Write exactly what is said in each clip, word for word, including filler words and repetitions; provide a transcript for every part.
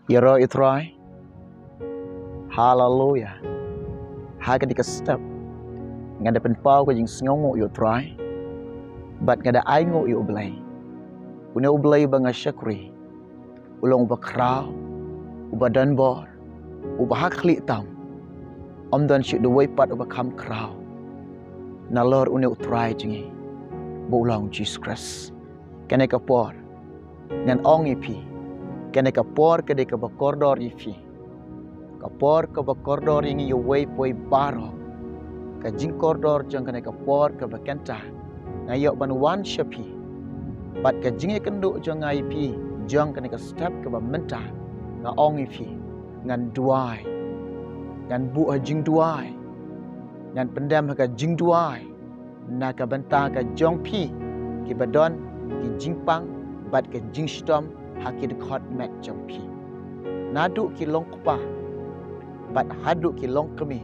Ïaroh ïa u Trai. Haleluya. Ha kane ka step, nga da pynpaw ka jingsngewnguh ïa u Trai, bad nga da ainguh ïa u Blei. Une u Blei ba nga shakri u long uba khraw, uba donbor, uba ha khlieh tam. Ym don shuh uwei pat uba kham khraw nalor une u Trai jong ngi, ba u long Jisu Khrist. Kane ka por ngan ong ïa phi, kane ka por ka dei kaba kordor ïa phi. Ka por kaba kordor ïa ngi ïa uwei pa uwei baroh. Ka jingkordor jong kane ka por kaba kynta nga ïoh ban wan sha phi. Bad ka jingïakynduh jong nga ïa phi jong kane ka step kaba mynta, nga ong ïa phi, ngan duwai, ngan buh ha jingduwai, ngan pyndem ha ka jingduwai na ka bynta ka jong phi, kiba don ki jingpang bad ka jingshitom ha ki dkhot met jong phi. Naduh ki longkpa bad haduh ki longkmie,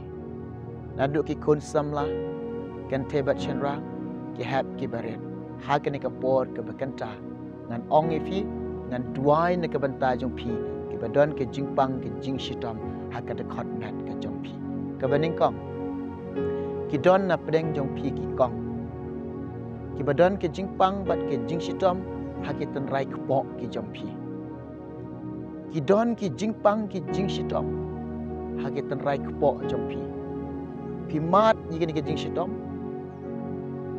naduh ki khun samla, kynthei bad shynrang, ki hep ki barit. Ha kane ka por kaba kynta, ngan ong ïa phi, ngan duwai na ka bynta jong phi, kiba don ka jingpang ka jingshitom ha ka dkhot met ka jong phi. Kaba nyngkong, ki don na pdeng jong phi ki kong, kiba don ka jingpang bad ka jingshitom ha ki tynrai kpoh ki jong phi. Ki don ki jingpang ki jingshitom ha ki tynrai kpoh jong phi. Phi mad ïa kine ki jingshitom,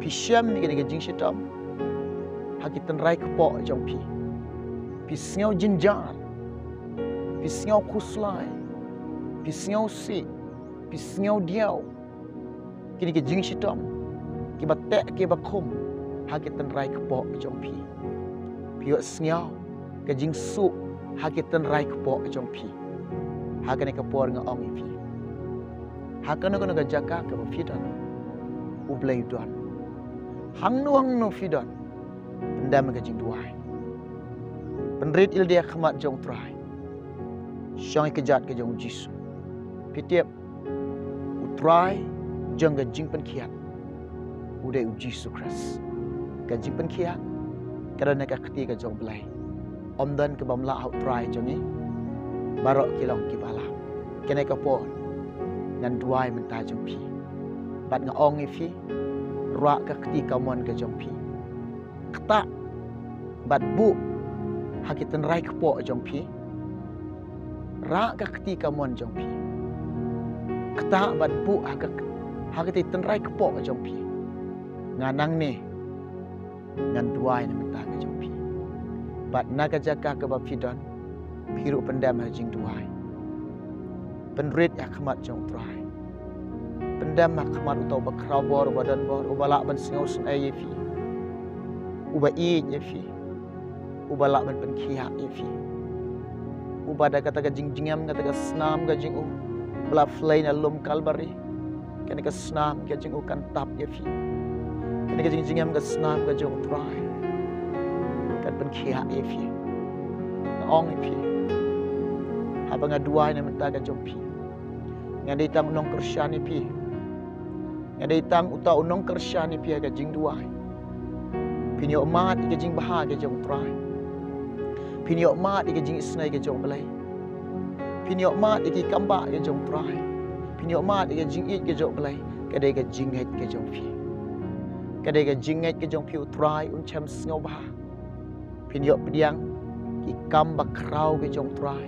phi shem ïa kine ki jingshitom ha ki tynrai kpoh jong phi. Phi sngew jynjar, phi sngew khuslai, phi sngew sih, phi sngew diaw. Kine ki jingshitom kiba teh kiba khum ha ki tynrai kpoh jong phi. Phi ïohsngew ka jingsuh ha ki tynrai kpoh jong phi. Ha kane ka por nga ong ïa phi, ha kano kano ka jaka kaba phi don, U Blei u don. Hangno hangno phi don, pyndem ka jingduwai. Pynrit ïalade ha khmat jong U Trai. Shong ïa ka kjat ka jong U Jisu. Phi tip, U Trai jong ka jingpynkhiah u dei U Jisu Khrist. Ka jingpynkhiah ka don ha ka kti ka jong U Blei. Ym don kaba ym lah ha U Trai jong ngi. Baroh ki long kiba lah. Kane ka por ngan duwai mynta jong phi, bad nga ong ïa phi, rah ka kti kamon ka jong phi. Ktah bad buh ha ki tynrai kpoh jong phi. Rah ka kti kamon jong phi. Ktah bad buh ha ka, ha ki tynrai kpoh jong phi. Nga nangne ngan duwai na ka bynta ka jong phi. Bad na ka jaka kaba phi don, phi ruh pyndem ha jingduwai. Pynrit ha khmat jong U Trai. Pyndem ha khmat uta uba khraw bor, uba don bor, uba lah ban sngewsynei ïa phi, uba ïeit ïa phi, uba lah ban pynkhiah ïa phi, uba da kata ka jingjngem, kata ka snam ka jong u ba la plie na lum Kalbari. Kane ka snam ka jong u kan tap ïa phi. Kane ka jingjngem ka snam ka jong U Trai kan pynkhiah ïa phi. Nga ong ïa phi, haba nga duwai na ka bynta ka jong phi, ngan dei tang u nongkyrshan ïa phi. Ngan dei tang uta u nongkyrshan ïa phi ha ka jingduwai. Phin ïoh mad ïa ka jingbha ka jong U Trai. Phin ïoh mad ïa ka jingisynei ka jong U Blei. Phin ïoh mad ïa ki kambah ka jong U Trai. Phin ïoh mad ïa ka jingïeit ka jong U Blei. Ka dei ka jingngeit ka jong phi. Ka dei ka jingngeit ka jong phi, U Trai un shem sngewbha. Phin ïoh pdiang ki kam bakhraw ka jong U Trai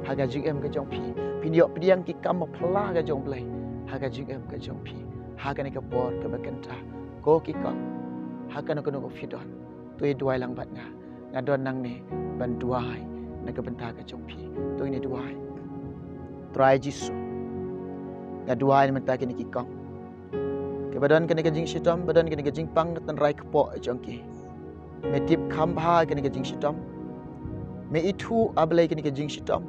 ha ka jingim ka jong phi. Phin ïoh pdiang ki kam baphylla ka jong U Blei ha ka jingim ka jong phi. Ha kane ka por kaba kynta, ko ki kong, ha kano kano ka phi don, to ïa duwai lang bad nga. Nga don nangne ban duwai na ka bynta ka jong phi. To ngin ïa duwai. Trai Jisu, nga duwai na ka bynta kine ki kong, kiba don kane ka jingshitom, ba don kane ka jingpang ka tynrai kpoh jong ki. Me tip kham bha kane ka jingshitom. Me ithuh, A Blei, kane ka jingshitom.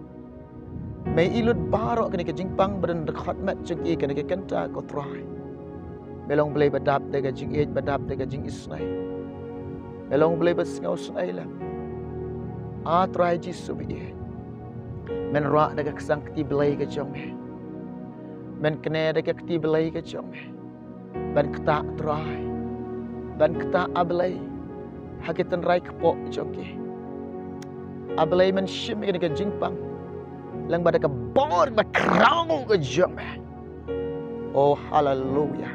Me i lut baroh kane ka jingpang ba don ha dkhot met jong ki kane ka kynta, ko Trai. Me long Blei ba dap da ka jingïeit, ba dap da ka jingisynei. Me long Blei ba sngewsynei lem. A Trai Jisu ba ïeit, men rah da ka ksang kti Blei ka jong me. Men kane da ka kti Blei ka jong me. Ban ktah, Trai. Ban ktah, A Blei, ha ki tynrai kpoh jong ki. A Blei, men shim ïa kane ka jingpang Lyngba da ka bor ba khraw ka jong me. Oh, haleluya.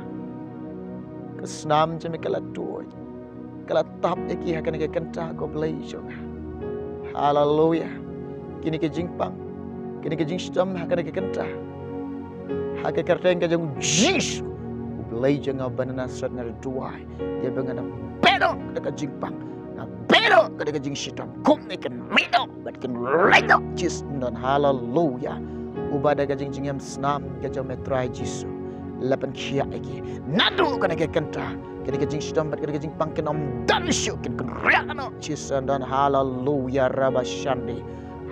Ka snam jong me ka la tuid, ka la tap ïa ki ha kane ka kynta, ko Blei jong nga. Haleluya. Kine ki jingpang, kine ki jingshitom ha kane ka kynta, ha ka kyrteng ka jong U Jisu, U Blei jong nga ba na Nasareth, nga duwai ïa ba ngan da beh noh da ka jingpang, ngan beh noh da ka jingshitom. Kumne kin mih noh bad kin leit noh, Jisu, don. Haleluya. Uba da ka jingjngem snam ka jong me, Trai Jisu, la pynkhiah ïa ki naduh kane ka kynta. Kane ka jingshitom bad kane ka jingpang kin ym don shuh, kin kynriah noh, Jisu, don. Haleluya, rabashande.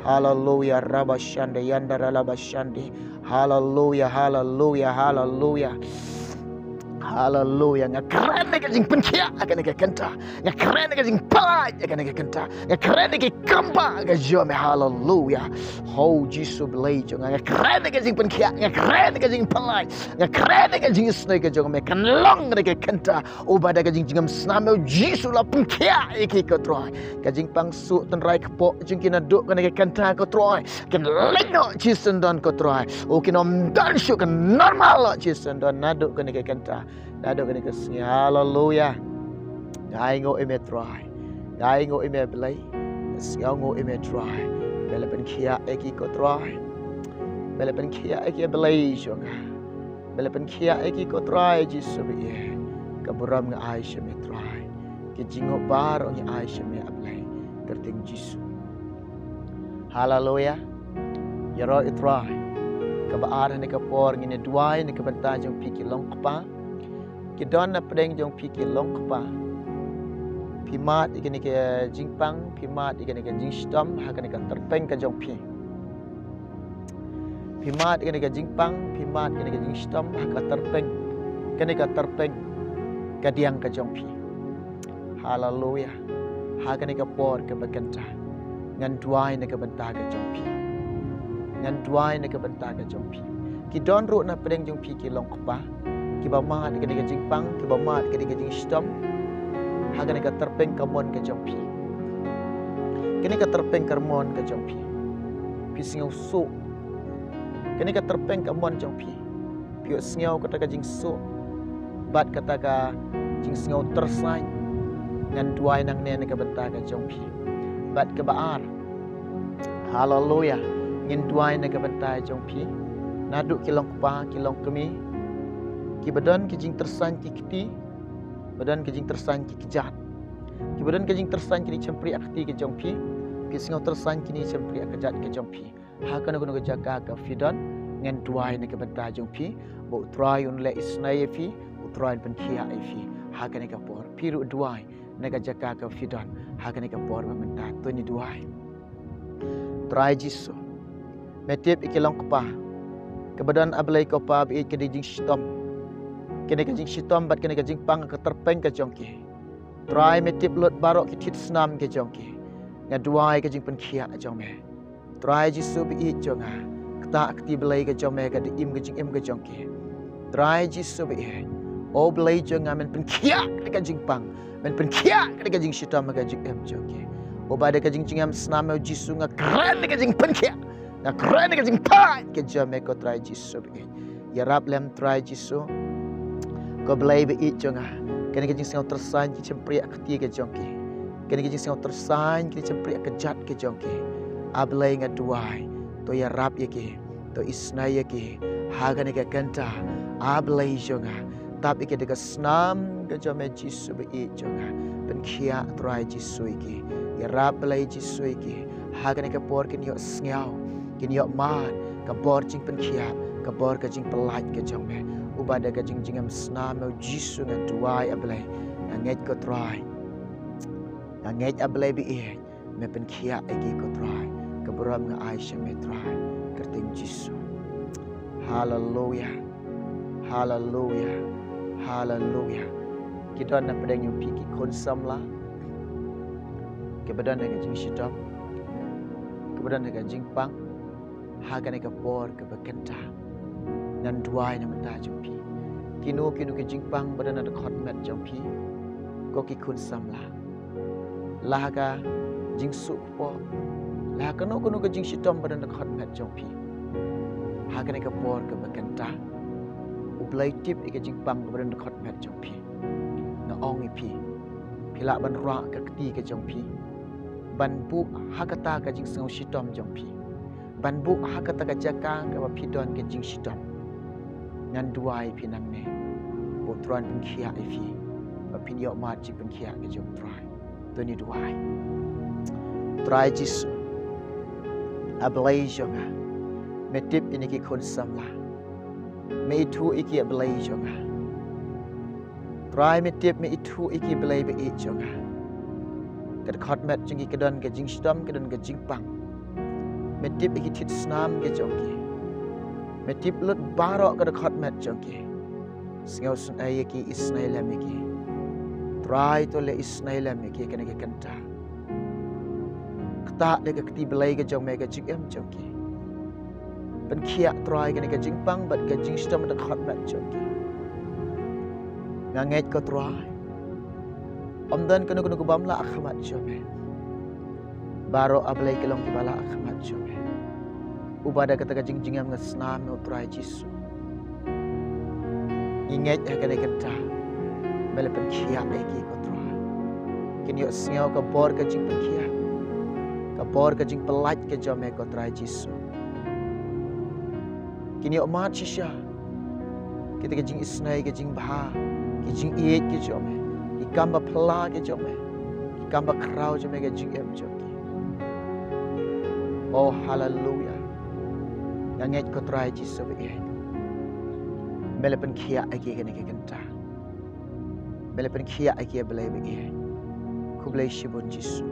Haleluya, rabashande, yandara labashande. Haleluya, haleluya, haleluya. Haleluya. Nga kren ïa ka jingpynkhiah ha kane ka kynta. Nga kren ïa ka jingpyllait ha kane ka kynta. Nga kren ïa ki kamba ka jong me. Haleluya. Ho Jisu Blei jong nga. Nga kren ïa ka jingpynkhiah. Nga kren ïa ka jingpyllait. Nga kren ïa ka jingisynei ka jong me. Kan long ha kane ka kynta. Uba da ka jingjngem snam, O Jisu, la pynkhiah ïa ki, ko Trai. Ka jingpang suk tynrai kpoh jong ki naduh kane ka kynta, ko Trai, kin leit noh, Jisu, don, ko Trai. Oh, kin ym don shuh, kan normal noh, Jisu, don, naduh kane ka kynta, naduh kane ka sngi. Haleluya. Nga ainguh ïa me, Trai. Nga ainguh ïa me, Blei. Nga sngewnguh ïa me, Trai. Me la pynkhiah ïa ki, ko Trai. Me la pynkhiah ïa ki, Blei jong nga. Me la pynkhiah ïa ki, ko Trai Jisu baieit. Ka burom nga ai sha me, Trai. Ki jingngop baroh ngi ai sha me, A Blei, kyrteng Jisu. Haleluya. Ïaroh, Trai. Kaba ar, ha kane ka por ngin ïa duwai na ka bynta jong phi ki long kpa. Ki don na pdeng jong phi ki long kpa. Phi mad ïa kane ka jingpang, phi mad ïa kane ka jingshitom ha kane ka tyrpeng ka jong phi. Phi mad ïa kane ka jingpang, phi mad ïa kane ka jingshitom ha ka tyrpeng, kane ka tyrpeng kadiang ka jong phi. Haleluya. Ha kane ka por kaba kynta, ngan duwai na ka bynta ka jong phi. Ngan duwai na ka bynta ka jong phi. Ki don ruh na pdeng jong phi ki long kpa, kiba mad ïa kane ka jingpang, kiba mad ïa kane ka jingshitom ha kane ka tyrpeng kamon ka jong phi. Kane ka tyrpeng kamon ka jong phi. Phi sngew suk. Kane ka tyrpeng kamon jong phi. Phi ïohsngew kata ka jingsuk bad kata ka jingsngew tyrsain. Ngan duwai nangne na ka bynta ka jong phi. Bad kaba ar, haleluya, ngin duwai na ka bynta jong phi. Naduh ki long kpa, ki long kmie, kiba don ki jingtyrsain ki kti, ba don ki jingtyrsain ki kjat, kiba don ki jingtyrsain kine shympriah kti ka jong phi. Phi sngew tyrsain kine shympriah kjat ka jong phi. Ha kano kano ka jaka ka phi don, ngan duwai na ka bynta jong phi ba U Trai un leh isynei ïa phi, U Trai un pynkhiah ïa phi. Ha kane ka por phi ruh duwai na ka jaka ka phi don. Ha kane ka por ba mynta to ngin duwai. Trai Jisu, me tip ïa ki long kpa, kaba don, A Blei ko Pa baieit, ka dei ka jingshitom, kane ka jingshitom bad kane ka jingpang ka tyrpeng ka jong ki. Trai, me tip lut baroh ki thied snam ka jong ki. Nga duwai ka jingpynkhiah jong me. Trai Jisu baieit jong nga, kata ka kti Blei ka jong me ka dei im ka jingim ka jong ki. Trai Jisu baieit, O Blei jong nga, men pynkhiah ka jingpang, men pynkhiah ka jingshitom ka jingim jong ki. Uba da ka jingjngem snam, O Jisu, nga kren ka jingpynkhiah, nga kren ka jingpyllait ka jong me, ko Trai Jisu baieit. Ïarap lem, Trai Jisu. Ko Blei baieit jong nga, kane ka jingsngew tyrsain ki shympriah kti ka jong ki, kane ka jingsngew tyrsain ki shympriah kjat ka jong ki, A Blei, nga duwai to ïarap ïa ki, to isynei ïa ki. Ha kane ka kynta, A Blei jong nga, tap ïa ki da ka snam ka jong me, Jisu baieit jong nga. Pynkhiah, Trai Jisu, ïa ki. Ïarap, Blei Jisu, ïa ki. Ha kane ka por kin ïohsngew, kin ïohmad ka bor jingpynkhiah, ka bor ka jingpyllait ka jong me. Uba da ka jingjngem snam, O Jisu, nga duwai, A Blei. Nga ngeit, ko Trai, nga ngeit, A Blei baieit, me pynkhiah ïa ki, ko Trai. Ka burom nga ai sha me, Trai, kyrteng Jisu. Haleluya. Haleluya. Haleluya. Ki don na pdeng jong phi ki khun samla, kiba don na ka jingshitom, kiba don na ka jingpang ha kane ka por kaba kynta. Ngan duwai na ka bynta jong phi. Kino kino ki jingpang ba don na dkhot met jong phi, ko ki khun samla, la ha ka jingsuk kpoh, La kano kano ka jingshitom ba don dkhot met jong phi, ha kane ka por kaba kynta, U Blei tip ïa ka jingpang kaba don dkhot met jong phi. Nga ong ïa phi, phi lah ban rah ka kti ka jong phi, ban buh ha kata ka jingsngew shitom jong phi, ban buh ha kata ka jaka kaba phi don ka jingshitom. Ngan duwai ïa phi nangne, ba U Trai un pynkhiah ïa phi, ba phin ïoh mad jingpynkhiah ka jong U Trai. To ngin duwai. Trai Jisu, A Blei jong nga, me tip ïa kine ki khun samla. Me ithuh ïa ki, A Blei jong nga. Trai, me tip, me ithuh ïa ki, Blei ba ïeit jong nga. Ka dkhot met jong ki ka don ka jingshitom, ka don ka jingpang. Me tip ïa ki thied snam ka jong ki. Me tip lut baroh ka dkhot met jong ki. Sngewsynei ïa ki, isynei lem ïa ki. Trai, to leh isynei lem ïa ki kane ka kynta. Ktah da ka kti Blei ka jong me ka jingim jong ki. Pynkhiah Trai kane ka jingpang bad ka jingshitom dkhot met jong ki. Nga ngeit ko Trai, ym don kano kano ka bym lah ha khmat jong me. Baroh, A Blei, ki long kiba lah ha khmat jong me. Uba da kata ka jingjngem nga snam ïa U Trai Jisu. Ngi ngeit ha kane ka kynta, me la pynkhiah ïa ki ko Trai. Kin ïohsngew ka bor ka jingpynkhiah, ka bor ka jingpyllait ka jong me ko Trai Jisu. Kin ïoh mad shisha kita ki jingisynei, ki jingbha, ki jingïeit ki jong me, ki kam ba phylla ki jong me, ki kam ba khraw jong me ha ka jingim jong ki. Oh, haleluya. Nga ngeit ko Trai Jisu ba ïeit, me la pynkhiah ïa ki kane ka kynta. Me la pynkhiah ïa ki, A Blei ba ïeit. Khublei shibun Jisu.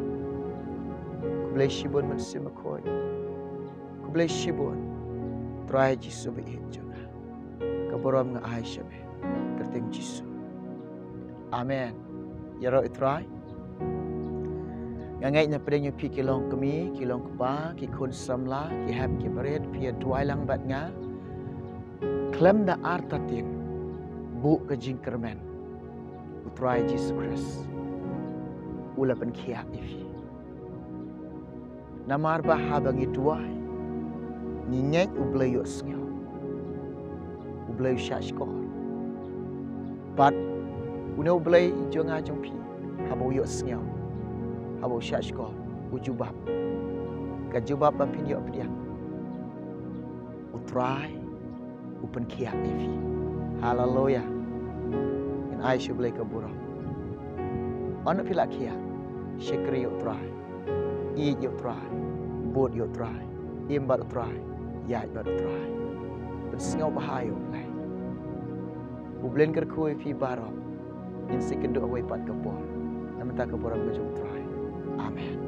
Khublei shibun Mynsiem Bakhuid. Khublei shibun Trai Jisu ba ïeit jong nga. Ka burom nga ai sha me ha ka kyrteng Jisu. Amen. Ïaroh ïa U Trai. Nga ngeit na pdeng jong phi ki long kmie, ki long kpa, ki khun samla, ki hep ki barit, phi ïa duwai lang bad nga. Khlem da artatien, buh ka jingkyrmen. U Trai Jisu Khrist u la pynkhiah ïa phi. Namar ba haba ngi duwai, ngi ngeit U Blei u ïohsngew, U Blei u shahshkor. Bad une U Blei jong nga jong phi, haba u ïohsngew, haba u shahshkor, u jubab. Ka jubab ba phin ïoh pdiang, U Trai u pynkhiah ïa phi. Haleluya. Ngin ai sha U Blei ka burom. Ynda phi la khiah, shakri ïa U Trai, ïeit ïa U Trai, bud ïa U Trai, im bad U Trai, ïaid bad U Trai. Pynsngewbha ïa U Blei. U Blei un kyrkhu ïa phi baroh. Ngin sa ïakynduh ha kawei pat ka por. Na ka bynta ka burom ka jong U Trai. Amen.